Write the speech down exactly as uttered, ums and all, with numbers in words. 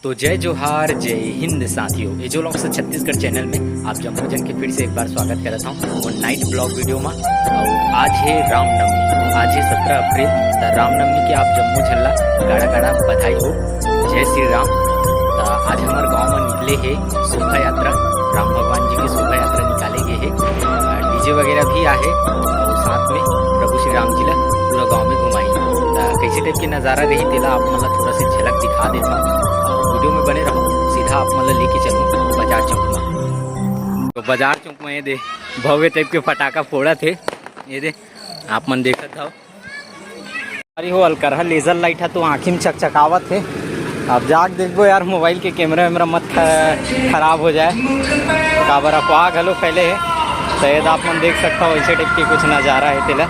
तो जय जोहार, जय हिंद साथियों। एजो Vlogs छत्तीसगढ़ चैनल में आप जम्मो झन के फिर से एक बार स्वागत करत हूँ वो नाइट ब्लॉग वीडियो में। और आज है रामनवमी, आज है सत्रह अप्रैल। तो रामनवमी के आप जम्मो झन ला गाड़ा गाड़ा बधाई हो। जय श्री राम। तो आज हमारे गांव में निकले है शोभा यात्रा, राम भगवान जी की शोभा यात्रा निकाले गए है। डीजे वगैरह भी आहे और साथ में प्रभु श्री राम जी ला पूरा गांव में घुमाई। तो कैसे टाइप के नज़ारा रही तेला आप मन ला थोड़ा से झलक दिखा देता हूँ। वीडियो में बने रहो, सीधा आप मन ला लेके चलूँ बाजार चौक में। तो बाजार चौक में ये दे भव्य टाइप के फटाका फोड़त हे, ये दे आप मन देखत हव। अरे हो अलकरहा लेजर लाइट ह तो आँखी में चकचकावत हे। अब जाके देखबो यार, मोबाइल के कैमरा वैमरा मत ख-, खराब हो जाए, काबर अफवाह घलो फैले हे। तो ये आप मन देख सकता हो, ऐसे टाइप के कुछ नज़ारा है तेला।